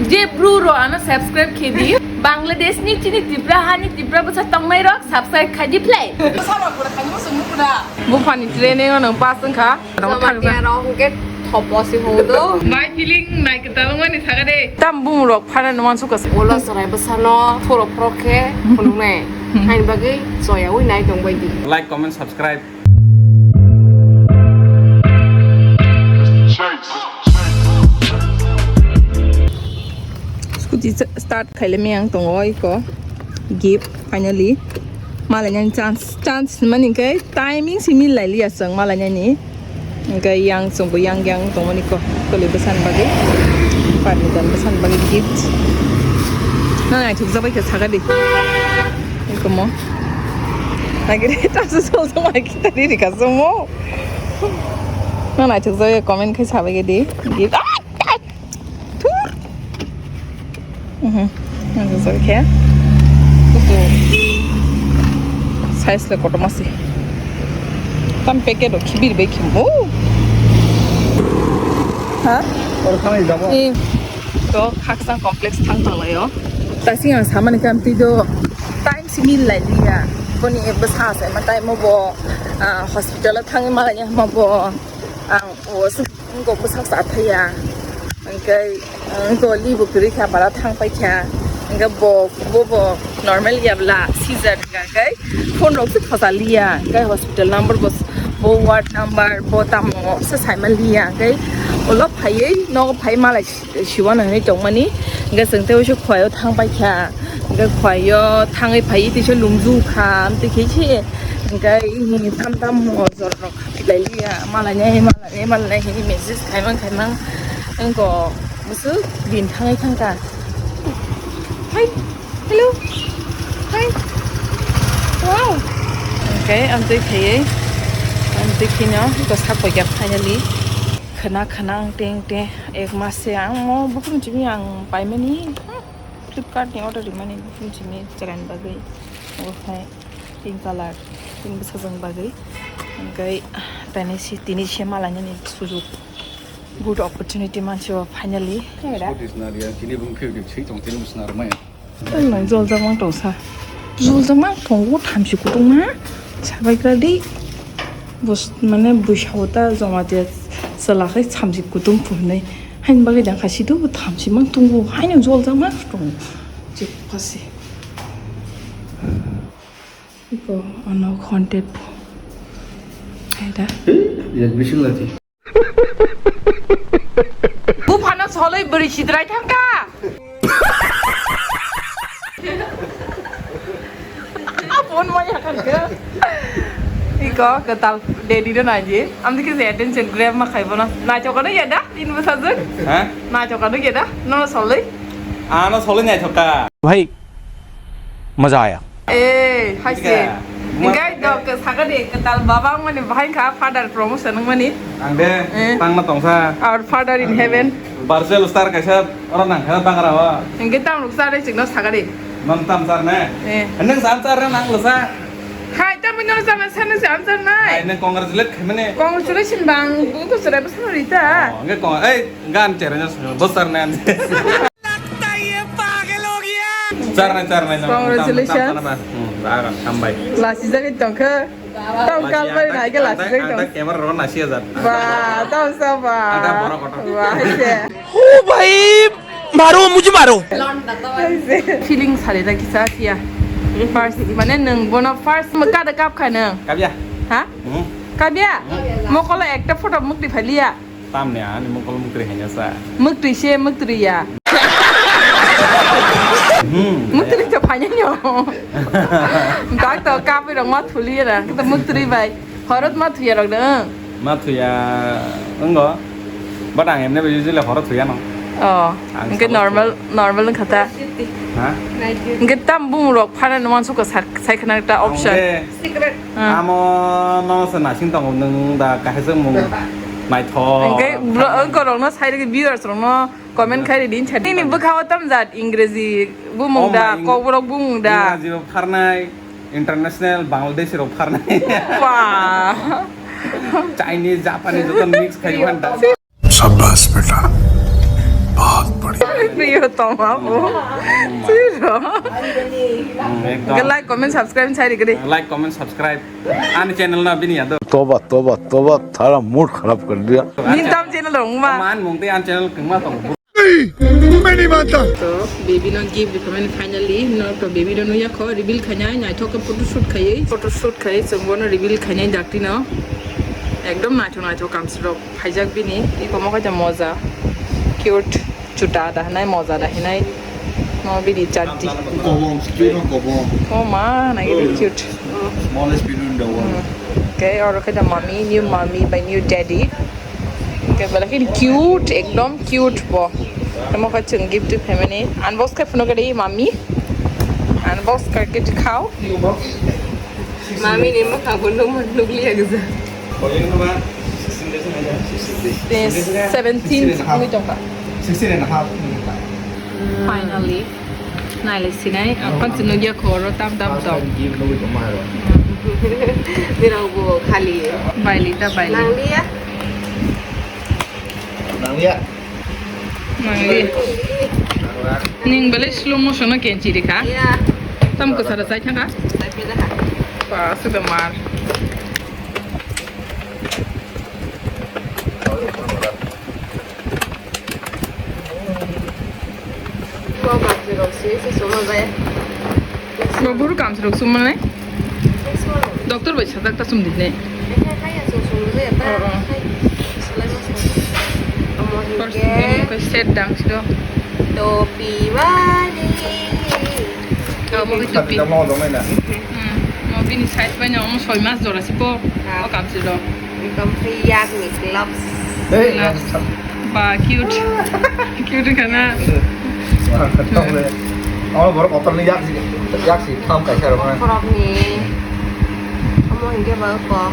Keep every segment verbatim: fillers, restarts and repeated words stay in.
Je bru ro ano subscribe khe di. Bangladesh ni chini Tripura hani Tripura bwsa tongnai rok subscribe khai di play. Bwsa rok bwrwi thani bwswk nukura. Buphani training o nwng pass wngkha. Jamatia rok hwnkhe thopo se hodo. Bai feeling nai kwtal wngmani saga de. Tam bumung rok phana numan suka se. Ulo chwrai bwsano thuro phoro khe phunuknai. Haini bagwi choyaui nai tongbai di. Like, comment, subscribe. Scooty start khailemi ang tongo iko. Gift finally. Malainani chance, chance mani khe timing si mil lai liya chwng malainani. Hingke yang chwngbo yang yang tongmani ko, toli bwsani bagwi, parmitan bwsani bagwi gift. Nang naithok jabai khe saka di. Komo. Nagiri tasu sol sol mai kita di rika somo. Nang naithok jabai comment khai sabai di. Gift. Ah! Thur. Mhm. Ang jajak khe. Kusu. Size le kotorma se. Tam packet o khibir bai khimo. Ha? Or khamai jabo. Eh. To Khakchang complex thang tong lai o. Tasing ang samani kam twi do. Time si mil lai liya. Boni bwsa se ma time mo bo, ah, hospital o thangwi malai ya ma bo. Ang o se. Wngkok bwsak cha thaiya, hwnkhe, wngkok libo kwrwi kha, bara thang pai kha, hwnkhe bo, bo, bo normal ya bwla, seizure hwnkha, hwnkhe phone rok se khosa liya, hwnkhe hospital number bo, bo ward number, bo tamo se saima liya, hwnkhe ulo phaiwi nogo phai malai si-, siwano hinwi tongmani, hwnkhe chwng tei uaisa khwlai o thang pai kha, hwnkhe khwlai o thangwi phaiwi teisa lungju kha, amtwi khe se, hwnkhe tam tam mo jorok. Lailiya, malainai, malainai, malainai, hini message khaimang, khaimang, wngkok, bwswk din thangwi thangkha. Hi, hello, hi, wow. Okay, amtwi khaiwi, amtwi khino, wngkok sak paikha finally. Khwna, khwna, ang teng, teng, ek mas se ang mo, buphang chini ang paimani, hmm, Flipkart ni order rimani, buphang chini chwraini bagwi, okhai. Pink color, pink bwsajwk bagwi. Hwnkhe tini se, tini se malainani sujuk. Good opportunity mansi o finally. What is Nadia? Chini bung phiyok dik si tong tini bwswng armai. Ang nang joljak mang tong sa. Joljak mang tongo thamsi kutung ma. Sabai kra di. Bus mane buisao ta joma te chwla khai thamsi kutung phunai. Hain bagwi dang kha si do thamsi mang tongo. Haino joljak mang tongo. Chik phasi. Iko ano haunted. Hai da. Yak bising lagi. Buphano soloi bwrwi sidrai thangkha. Phone maya khanke. Iko kwtal daddy no naidi. Amdi kise attention grab ma khaibo na. Naithokano ya da? Tin bwsajwk. Ha? Naithokano ya da? No soloi. Ano soloi naithoka. Bhai, maza aaya. Eh, hai se. Engai dok saka de kwtal baba mani bahai kha father promotion mani. Ang de, eh, tangma tongsa. Our father in heaven. Virtual star kaisa ora nang kha bangra wa. Engai tam ruk sare chikno saka de. Non tam sar ne? Eh. Nang sam sar nang lo sa. Hai tam no sar na sar na sam sar nai. Hai nang congratulate khaimane. Congratulation bang bu ko sare bwsano rita. Oh, engai kong, ei, gan chere na bosar ne. Charnai, charnai, no. Congratulations. Tam, tam, tam, tam, tam, hmm, bagan, hambai. Lasi jagwi tongkha. Tam kalbai nai ke lasi jagwi tong. Camera ro nasi ajar. Ba, tam sa ba. Ada borok kotor. Ba, hai se. ओ भाई, मारो, मुझे मारो। Feeling sari da kisa kiya. First, mane nwng bono first kada kap kha nwng. Kabya. Ha? Hmm. Kabya? Hmm. Mokolo ekta photo mukti phaliya. Tamni ani mokol muktri hanya sa. Muktri se muktri ya. Hmm. Muktri to phanya nyo. Dak to kapi rok ma thuli ra. To muktri bai. Horot ma thuya rok dong. Ma thuya wnggo. But ang emne bai usually horot thuya no. Oh. Ang hingke sabot normal, normal wngkha ta. Ha? Hingke tam bumung rok phana numan suka sak-, sai khana ekta option. Ang de Secret. Ah. Amo no se nasing tongo nwng da kahai se mung naithok. Hingke bro, wngko rok no sai rigi viewers rok no comment khai ridi. Nini bwkha o tam jat Ingreji bumung da, Kokborok bumung da. Ingreji bo pharnai, international, Bangladeshi rok pharnai. Wah. Chinese, Japanese joto mix khai phan da. शाबाश बेटा, बहुत बढ़िया। Priyo tongma bo. Siro. Ekdom. Like, comment, subscribe sai ri gede. Like, comment, subscribe. Ani channel na bini ado. Toba, toba, toba, thara mood kharap kar diya. Nin tam channel dong ma. Man mung te an channel kengma tong. Many manta. To baby no gift rikha mani finally. No to baby no nuya kho reveal khainai naithok khe photoshoot khaiwi. Photoshoot khaiwi chwng bono reveal khainai dakti no. Ekdom naithok naithok kamsrok. Phaijak bini, iko mo kaisa moja. Cute. Chuta da hinai, moja da hinai. Mo bini chanti. Kobong, cute no kobong. Oh ma, nai gede cute. Smallest video in the world. Okay, oro kaisa mummy, new mummy by new daddy. Okay, belakin cute, ekdom cute bo. Tamo kha chwng gift family. Unbox khai phano gede mummy. Unbox karke dikhao. Mami ni mwkhang bo nukma nukliya gwja. Seventeen wngwi tongkha. Sixteen and a half. Finally. Nailai sinai, apan si nukya khoro tam tam tam. First time gift nugwi tongma hai rok. Nirok bo khali. Bailita baili. Nangliya. Nangliya. Nangli. Ning belai slow motion no kenchi rikha. Ya. Tam kwcharo chai thangkha. Chai phi thangkha. Ba, se bemar. Bo bwrwi rok se, se sumajaya. Bo buru kamchi rok sumane? Doctor bai sajak ta sum dinne. Oh, oh. First time ko set dang siro. Topi wali. Oh, mo topi. Hmm, mo bini size bai no, mo soi mas jora si po. Ah. O kamchi rok. Ekdom khe yakni gloves. Ei, gloves. Ba, cute. Cute khana. Wah, khatam le. Amo borok kotor ni yak si, yak si tham kaisa rok na. Borok ni. Amo hingke ba ko,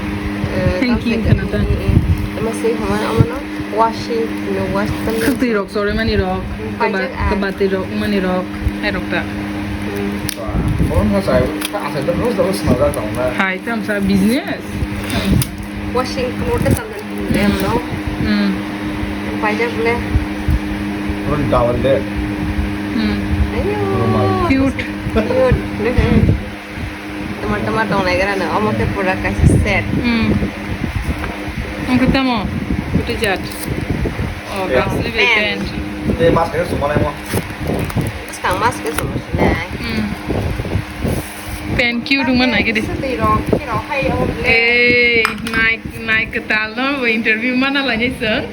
eh, thank you khana ta. Eh, eh. Amo sei hama amo no washing, no wash tam. Khwtwi rok chore mani rok, kaba, kaba twi rok mani rok, hai rok ta. Hmm. Wah, borok no sai, ta asai to rose rose na tong na. Hai, tam sa business. Washing clothes tam. Em no? Hmm. Paijak le. Run towel de. Hmm. Ayo. Rumal. Cute. Cute. Tama tama tong lai gara na. Omo ke pura kaisa set. Hmm. Ang kita mo. Itu jat. Oh, pants. Pants. Te mas ke sumana mo. Mas kang mas ke sumana. Hmm. Pen cute wngma nai gede. Swtwi rok, khe rok hai o ble. Ei, nai, nai kwtal no bo interview mana lainai chwng.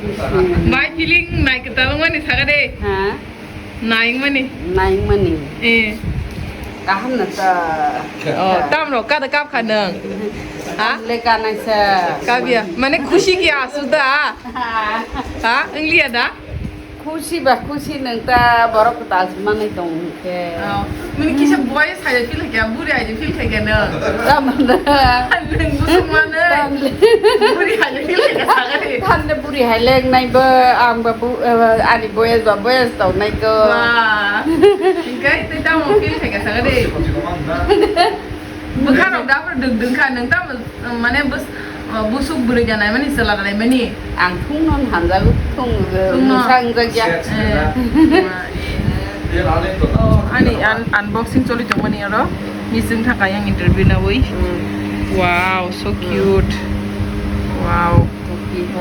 Bai feeling nai kwtal wngmani saka de. Ha? Nai wngmani. Nai wngmani. Eh. Kaham na ta. Oh, tam rok kada kap kha nang. Ha? Le ka nai sa. Kabya, mane khushi ki asu da? Ha? Ha? Wnglia da? Khusi ba khusi nang ta borok kwtal se manwi tong hwnkhe. Oh, nini kisa boyes hai feel khaikha, buri hai feel khaikha no. Tamle. Nang busuk mano. Tamle. Buri hai feel khaikha sagari. Tamle buri hai leng nai bo, ang ba bu, eh, ani boyes ba boyes tong nai ko. Wah. Hingkai tei tamo feel khaikha sagari. Bwkha rok da phar dwng dwng kha, nwng tamo, mane bus-, busuk bwrwi da naimani, chwla da naimani? Ang thung no hamjago, thung, thung no. Nwngsa wngjakya. Eh. Oh, ani un-, unboxing choli tongmani oro. Mising thaka yang interview nawi. Hmm. Wow, so cute. Wow.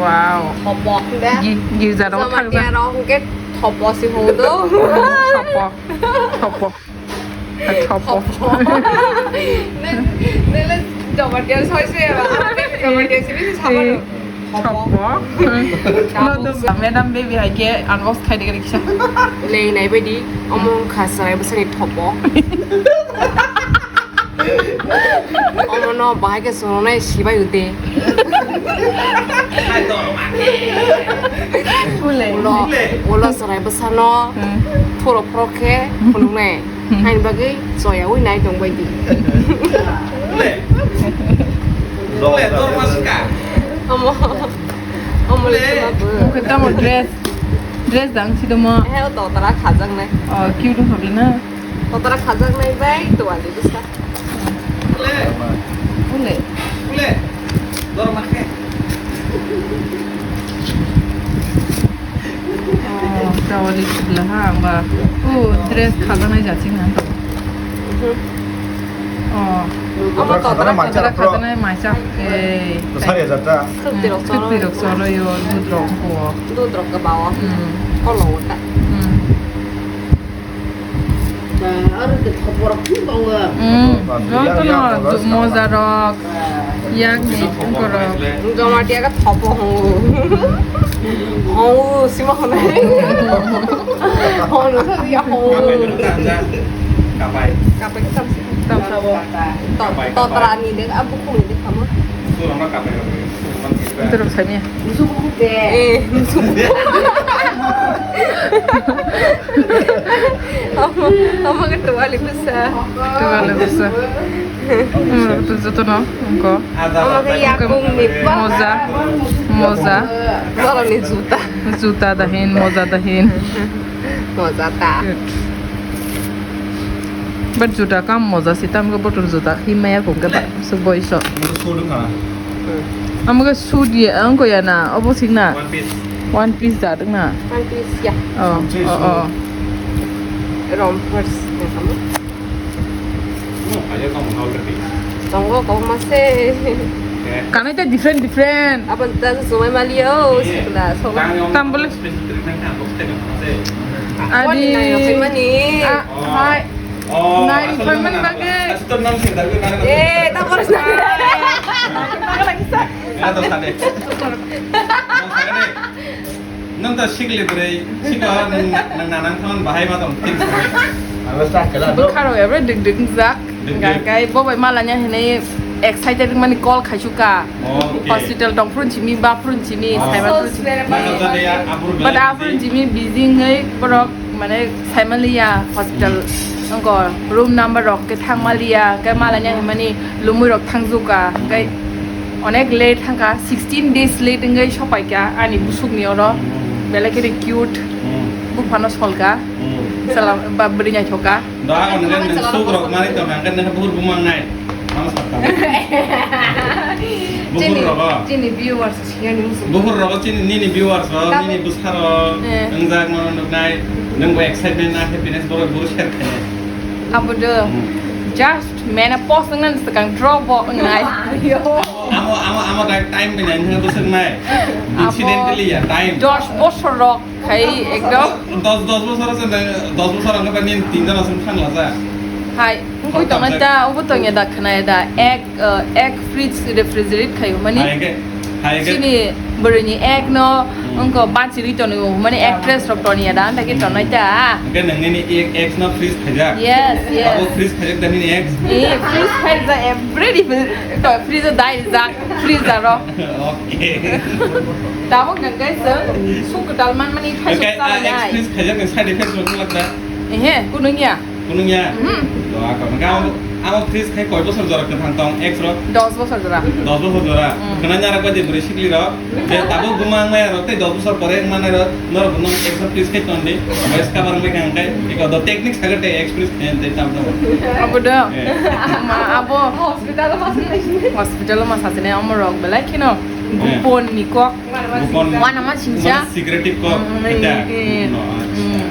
Wow. Thopo. Gi-, girja rok thang ja. Jamatia rok hwnkhe thopo si hodo. Thopo. Thopo. Thopo. Nele Jamatia soi soi ba. Jamatia sini sini sama. Thopo. Madam baby hai ke unbox khai de kisa. Lei nai baidi omong khasai bwsani thopo. Omono bahai ke sononai sibai ute. Ulo, ulo chwrai bwsano phuro phuro khe phunuknai. Haini bagwi choyaui nai tong bai di. Omo, omo le tamo dress, dress dang si domo. He o dotara khajaknai. Oh, cute hobi na. Kotora khajaknai bai tuwali bwsa. Ule. Ule. Ule. Dorma khe. Oh, tawali sibla ha, ang ba. Oh, dress khajaknai jaching nang to. Mhm. Oh. Omo to khajana tara mai khajana chara khajana mai cha. Ei. Sari hajar ta. Khukti rok choro. Khukti rok choro yo, dud rok ko. Dud rok ka bawa. Hmm. Kolo ta. Hmm. Ba, aro de khobor ki bawa. Hmm. Ba, joto yang, no, yang, moja rok. Yak ni, ungkorok. Joma tiya ka thopo hongo. Hongo, sima honai. Hongo, sa ya hongo. Kapai. Kapai ka tam. Tam sabo. To, to tara ni de, abu khum ni de kamo. Itu rok sanya. Eh, musuh. Ama, ama ka tuwali bwsa. Tuwali bwsa. Hmm, tu joto no, ungko. Ama ka yakung ni pa. Moja, moja. Borok ni juta. Juta dahin, moja dahin. Moja ta. Cute. But juta kam moja si tam ko botor juta hi maya kung ka ba. So boy so. Amo ka suit ye, ang ko ya na, obo sing na. One piece. One piece da ding na. One piece ya. Oh, oh, oh. Rompers. Tongo kau mase. Kanai ta different, different. Apa ta sumai mali o, sikla, so. Tambul. Adi. Mani. Ah, hai. Nai, phai mani bagwi. Eh, ta boros na. Nang ta sikli bwrwi, siko nang, nang nanang thon bahai ma tong thik. Bwkharo ebre dik dik jak. Dik dik. Gakai bo bai malanya hinui excited mani call khaisu ka. Okay. Hospital tong phurun simi, ba phurun simi, saiman phurun simi. But a phurun simi busy ngai borok. Mane saimaliya hospital, wngkha room number rok khe thangmaliya, hwnkhe malanya himani lumui rok thangjuka, hwnkhe onek late thangkha, sixteen days late wngwi sopaikha ani busukni oro, belai kheno cute, buphano solka, sala ba bwrwi naithoka. Da, ang nang suk rok mani tong, ang nang buhur bumang nai. Ang sakta. Buhur rogo. Chini viewers. Buhur rogo chini nini viewers rok, nini bwsarok, eh, wngjak mano nuknai, nwng bo excitement na happiness borok bo share khainai. Abo do, just mena post wngna swkang drop bo wngnai. Amo, amo, amo time bini ang bwswk nai. Abo incidentally ya, time. Dos bosor rok khai ekdom. Dos, dos bosor se, dos bosor ang khe nini tin jona song thangla ja. Hai, wngwi tongnai ta, wngwi tongya da khwnaya da, ek uh, egg fridge refrigerate khaio mani. Hai khe, hai khe. Chini bwrwini egg no, hmm, wngkha banchirwi tongo mani, actress rok toniya da, anta khe tongnai ta. Hwnkhe nang nini egg, eggs no freeze khaijak? Yes, yes. Abo freeze khaijak da nini eggs? Eh, freeze khaijak, every refri-, to fridge o dai rijak, freezer o. Okay. Tabuk nang khe chwng suk kwtal man mani khai suk chala nai. Eggs freeze khaijak ni side effects rok wng lakha? Ehe, kunung ya. Kunung ya? Mhm. To, ako, hwnkhe amo, amo freeze khai koi bosor jora kwthang tong, eggs rok? Dos bosor jora. Dos bosor jora. Mm. Khwnani aro koi de bwrwi sikli rok. Je tabuk buma wng maya rok tei dos bosor pore wng manai rok, norok bono eggs rok freeze khai ton di. Boys cover wng bai kha hwnkhe, iko do technique saga tei eggs freeze khai tei tam tam. Abo do. Eh. Ma abo. Hospital o ma sa. Hospital o ma sa sini amo rok belai kheno. Eh. Gopon ni kok. Gopon. Wana ma singsa. Secretive kok. Mm, eta. Eh. No, acha. Mm.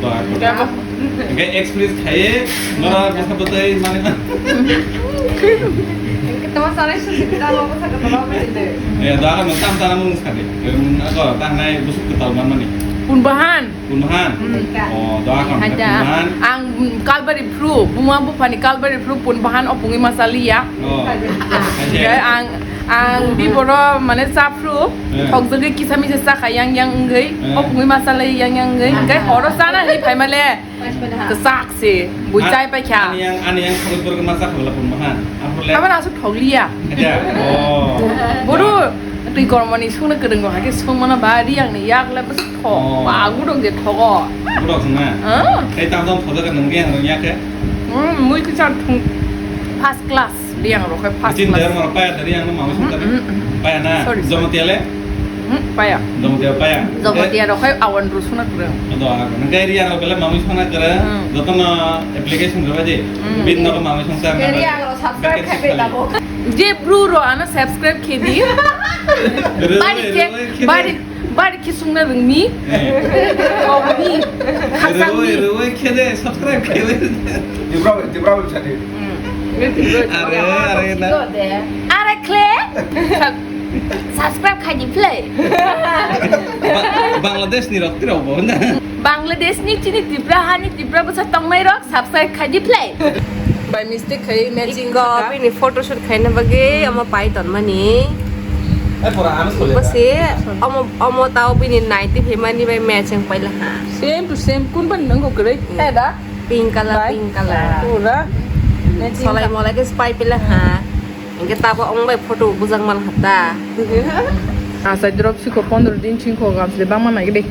Doa ko. Hingke experience khaye, nora bwsa bwtwi mani. Hingke tama salai susi kita lo bwsa kata lo bwsa de. Eh, doa ko tam tana mung sadi. Em, ako, ta nai busuk ketal man mani. Pun bahan. Pun bahan? Hmm. Oh, doa ko. Haja. Pun bahan. Ang, mm, Kalbari Phru, buma buphani Kalbari Phru pun bahan opungwi masaliya. Oh. Haja. Ang, ang di boro mane cha phru, eh, thokjagwi kisa misa chakha yang yang wngwi, eh, opungwi masalai yang yang wngwi, hingke horo chana hinwi phaimale. Kwchak se, bui chai paikha. Ani yang, ani yang kharus borok ma chakha bwla pun bahan. Aphuru le. Abo asuk thokliya. Haja. Oh. Boro twi kormoni sungna kwrwng rok haikhe sungmano ba riyang ni yak le bwswk thok. Oh. Ba gudok je thogo. Gudok sungna? Ah. Tei tam tam thogo ka nung riyang rung yak khe? Hmm, mui kwchar thung first class. Riyang rok khai first class. Chin der mara paya dari yang mamai sung tadi. Mm, mm, mm. Paya na? Sorry, sorry. Jamatia le? Hmm, paya. Jamatia paya. Jamatia rok khai awan ru suna kwrwng. Ado, ado. Nang kai riyang rok le mamai sung na kwrwng. Hmm. Joto no application rok di. Hmm. Bin no mamai sung sa. Riyang rok subscribe khai be tabo. Je bru ro ano subscribe khe di. Bari khe, bari, bari khe sungna rwngni. Kobni, khasangni. Rwai, rwai khe de, subscribe khe de. Tipra, Tipra website. Are, are na. Are khle. Sub-, subscribe khai di phle. Ba-, Bangladesh ni rok tirok bo na. Bangladesh ni chini Tripura hani Tripura bwsa tongnai rok. Subscribe khai di phle. By mistake khai matching ko kha. Bini photoshoot khaina bagwi omo pai tonmani. Ai pura ano sole. Basi omo, omo tao bini naiti phimani bai matching paila ha. Same to same kun ban nang ko kre. Hmm. Hai da. Pink color, pink color. Pura. Solai molai ke spy pila ha. Hingke tabo wng bai photo bujak man hata. Achai drop siko pondro din singko gamsle bangma nai gede.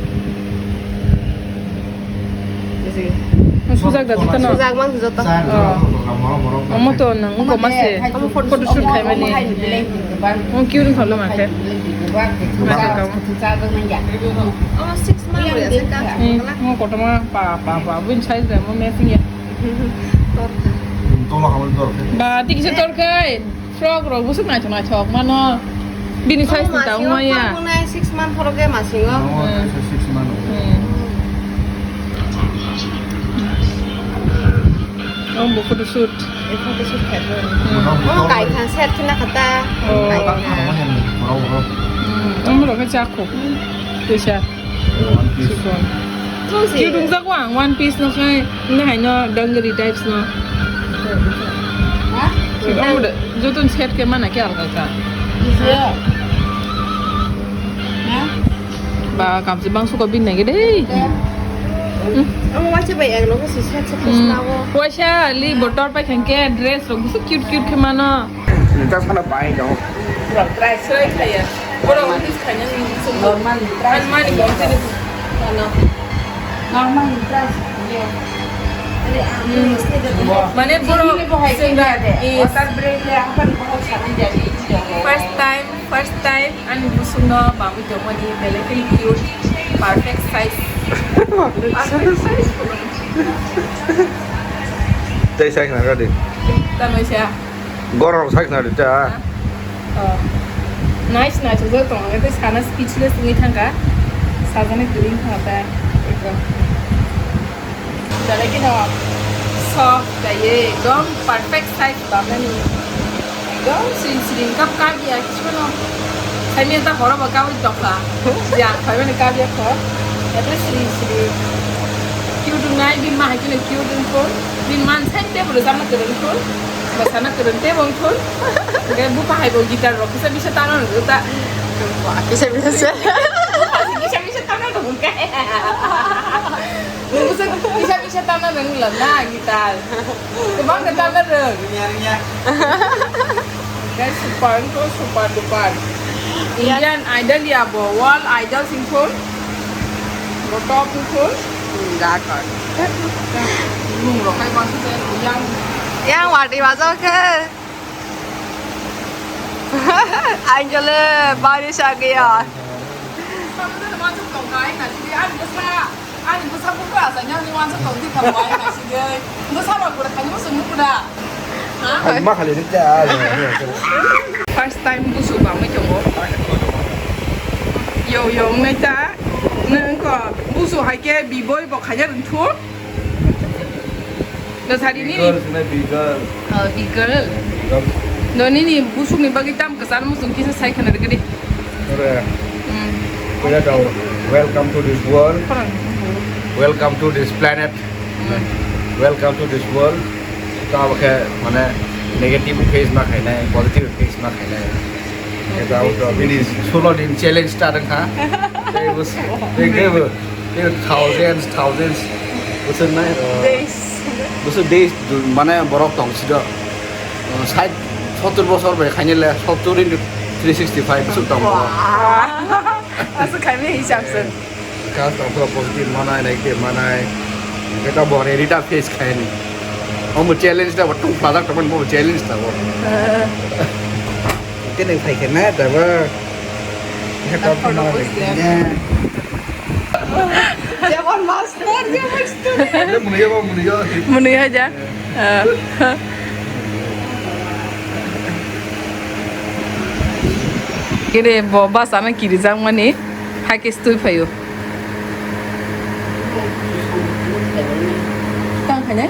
Sujak da joto no. Sujak man joto. Oh. Omo to nang ko mase. Omo photo shoot khai mani. Omo kiuring khalo mangke. Omo six month ya seka. Hmm, omo kotoma pa pa pa. Bun size da mo matching ya. Tolo hamul dorkhe. Ba, tiki se torkai. Frog rok busuk naithok naithok mano. Bini size ni tang maya. Six month phoro ke masingo. Oh, six month. Hmm. Oh, bu photo shoot. Photo shoot khai. Hmm. Oh, kai khan set khina khata. Oh. Kai khan. Hmm, omo rok khe chakho. Teisa. One piece. Sukon. Cute wngjak o ang one piece no khai, nini hai no dangari types no. Ha? Omo de, jotoni set khe mana khe alga kha. Bisa. Ha? Ba, kamchi bang suko bin nai gede. Omo waisa bai ek loge si set se khasna o. Waisa li botor pai khan khe dress rok so cute cute khe mano. Nita sana pai dong. Price rate kaya. Borok office khaina ni sum normal price. Ani mani bom tini. Ano. Normal price. Mane borok water break le apan borok sana jadi. First time, first time ani busung no bangwi tongmani belai khe cute, perfect size. Perfect size. Tei size na gadi. Tano siya. Gorok sak na rita. Oh. Nice, nice. Ujak tong, ete sana speechless ni thangka. Sajani green thangka. Ekdom. Jale kino soft kaiye, ekdom perfect size bamani. Ekdom sring sring kap kap ya, kisu no. Saimya ta horo ba kap tokha. Ya, khaimani kap ya kho. Ete sring sring. Cute nai, bin ma hai kino cute nai kho. Bin man sai te bro sama keren kho. Masana keren te bong kho. Gai bu pa hai bo guitar rok bisa bisa tano nang ta. Bisa bisa se. Bisa bisa tano nang ka. Bisa bisa tano nang la na guitar. Kebang ke tano nang. Guys, super, super duper. Indian Idol ya bo, World Idol sing pun. Bo top pun. Enggak kan. Yang, yang wadi masuk ke. Angel, baris a gaya. Ani bwsa buko asai nang ni wansa tong di tong wai nai sigei. Bwsa rok bwrwi khaini bwsa nuk da. Ani ma khali ni ta. First time busu bangwi tongo. Yo yo wngnai ta. Nang ko busu hai khe biboi bo khaina rwng thu. No sari nini. Bigol, sini bigol. Oh, bigol. Bigol. No nini busuk ni bagwi tam kwchar muchung kisa sai khana rwgwi di. Ore. Hmm. Kuya dao. Welcome to this world. Khorang. Welcome to this planet. Hmm. Welcome to this world. Tamo khe mane negative face ma khainai, positive face ma khainai. Khe tamo to bini sulo din challenge start wngkha. Tei bus, tei khe bo, tei thousands, thousands. Bwswk nai, uh, days. Bwswk days, mane borok tong sida. Uh, sait sottor bosor bai khainile, sottor into three sixty five bwswk tong borok. Wah. Aswk khaimani hisab se. Kas tong phuru positive manai, negative manai. Khe ta bo rita face khaini. Omo challenge ta bo tung pajak tongmani bo challenge ta bo. Khe nang phai khe na da bo. Khe ta photo post ya. Jemon master, jemon student. Muni ya, muni ya. Muni ya ja. Ah. Kere bo bus ano kirijak mani, hai khe stui phaio. Tang khainai?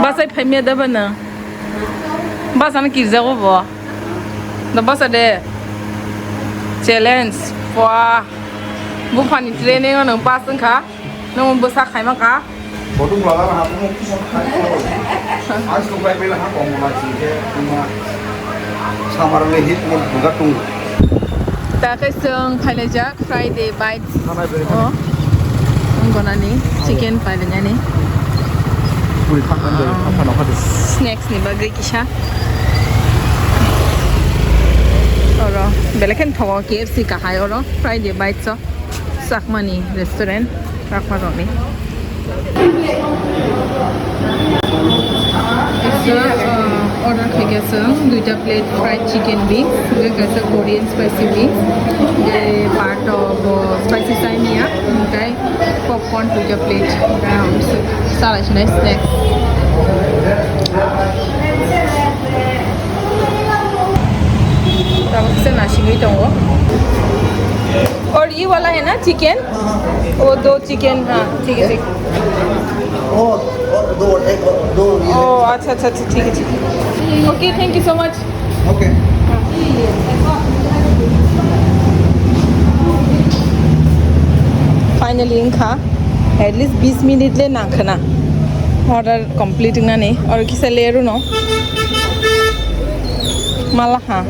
Bus ai phaimya da bana? Bus ano kirijago bo. Da bus de. Challenge. Wah. Buphani training ano pass wngkha. Nwng bwsa khaima kha. Botung lala na hapo mo kisa khai ko. Ang sung bai bai la hapo mo ma chi ke ma. Samar le hit mo buga tung. Ta khe chwng phailaijak Friday bites. Hamai beri. Oh. Ang gonani chicken phailainani. Puri khakhan beri khakhan okha de. Snacks ni bagwi kisa. Oro belai khe thogo K F C kahai oro Friday bites o. Chakmani restaurant, Chakma rokni. Kaisa, uh, order khaikha chwng duita plate fried chicken wings, hwnkhe kaisa Korean spicy wings, hwnkhe part of, uh, spicy chai maya, hwnkhe popcorn duita plate, hwnkhe ang salai sinai snacks. Tabuk kisa nasigwi tongo. और ये वाला है ना चिकन? वो दो चिकन, हाँ, ठीक है, ठीक है। ओ, ओ, दो, एक, दो, ये। ओ, अच्छा, अच्छा, अच्छा, ठीक है, ठीक है। OK, thank you so much. OK। Finally, wngkha. At least bis minute le nangkhwna. Order complete wngnani. Oro kisa leruno. Malaha.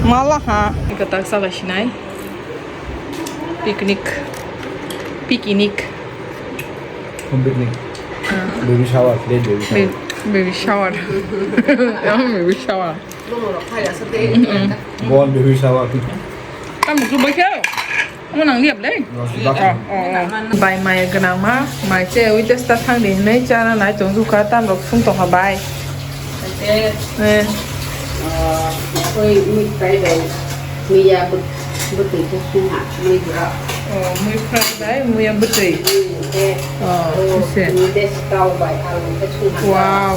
Malaha. Katak salai sinai. Picnic. Picnic. Home picnic. Ah. Baby shower, play baby shower. Ba-, baby shower. Baby shower. Bon baby shower. Tamo tu bai khe. Mo nang liap dai. Bai maya gwnang ma, mai che ui testa thang di hinui chana nai tong jukha tam rok sung tong ha bai. Eh. Oi mui pai bai. Muya bwtwi khe sung ha, mui bwrok. Oh, mui fry bai, muya bwtwi. Hmm, khe, oh, oh, kise. Mui desi tok bai alu khe sung ha. Wow,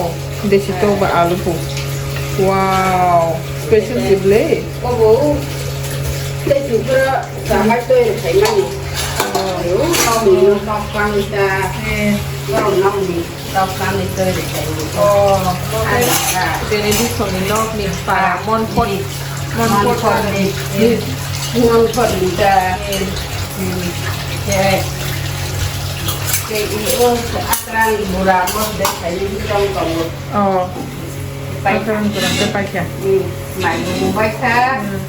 desi tok bai alu po. Wow, special khe, chible. Obo, desi bwrok samai twi rwkhaimani. Oh. Ayo, nokni nok pangsa. Eh. Borok nokni. Tok kami twi rwkhaini. Oh, ano kha. Tini bisoni nokni para monpot, monpot ni. Monpot ni ta. Hmm. Khe, khe i o akrang bura mos de khaini bisong tongo. Oh. Pai. Akrang bura de pai kha. Hmm. Mai bo bai kha. Hmm.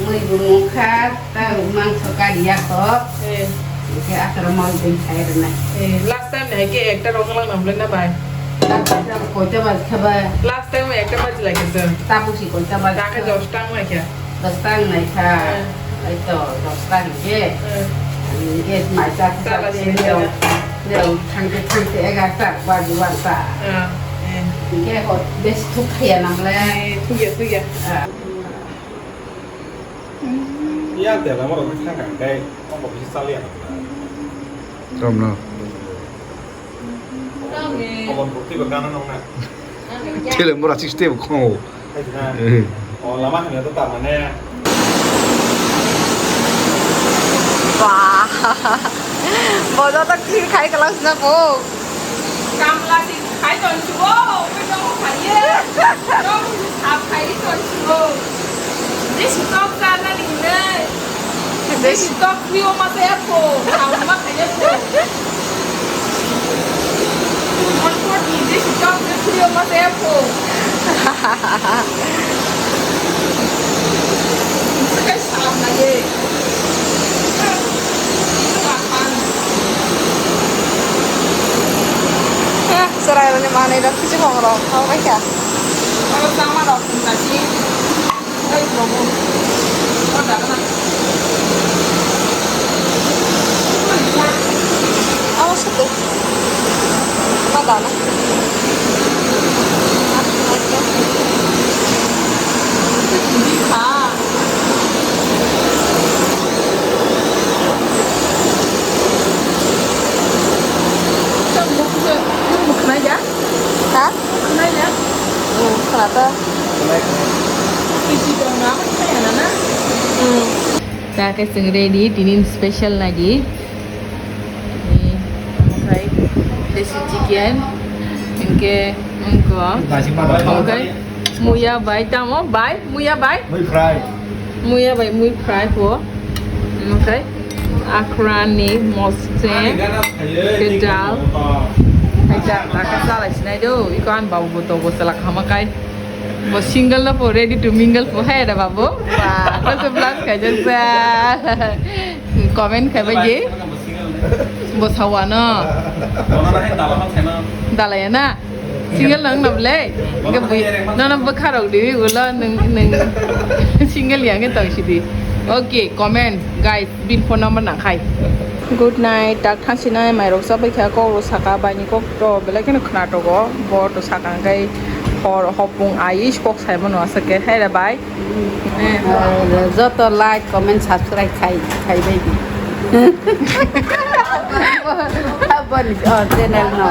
Mui bo mung kha. Ta mangso kari ya kho. Eh. Ike asaro mol ding khai rwna. Eh, last time hai ke ekta rok lang nam le na bai. Last time koita baj kha ba? Last time ekta baj lai kha. Tabu si koita baj. Ta khe dos tang lai kha. Dos tang lai kha. Eh. Ai to, dos tang ke. Eh. Ike mai ta ta la ta si le. Le thang ke thang ke egarta baj wan ta. Eh. Eh. Ike ho bes thuk khaya nam le. Eh, thuk ya, thuk ya. Ah. Iya, dia lama orang sana kan, kayak apa bisa salah ya? Rom no. Abon bukti bagana nong na. Tele mura system ko. Hai na. Oh, lama hanya tu tak mana. Wah. Bodo tak kiri khai kelas na po. Kamla di khai ton chuo, oi no khai ye. No sap khai ton chuo. This talk sa na ni ne. This talk rio ma se po, kam ma khai ye po. Mon por ni this talk rio ma se po. Sa khai sap na ye. Eh, chwrairokni manwi rok kiching rok kha bai kha. Oro chama rok wng kha si. Oi, Prabhu. O dagana. Amo sate. Ma dana. Di kha. Chak muk se, muk muk nai ya? Ha? Muk nai ya? Oh, kha. Ata. Hmm. Ta khe chwng ready, tinin special nagi. Ni, omokhai desi chicken, hinkhe, wngkha, omokhai muya bai, tamo bai, muya bai? Mui fry. Muya bai, mui fry po. Omokhai, akhrani mosche, khe dal. Hai dal, ta khe chalai sinai do, iko ani babu bo togo chala khama kai. Bo single no po, ready to mingle po, hai da babu. Wah, kau se plus khaijak sa. Comment khai bai je. Bo sawa no. Dalai na. Single nang na ble. Ke bui. No no bwkha rok di ulo nung nung. Single yang ke tong sidi. Okay, comment guys. Bin phone number nang khai. Good night. Tak thansi nai mai rok sabai kha kok ro saka bai ni kok to belai kheno khna togo. Bo to saka kai hor hopung ais kok sai mano asa ke. Hai da bai. Joto like, comment, subscribe khai, khai bai di. Aboni, oh, channel no.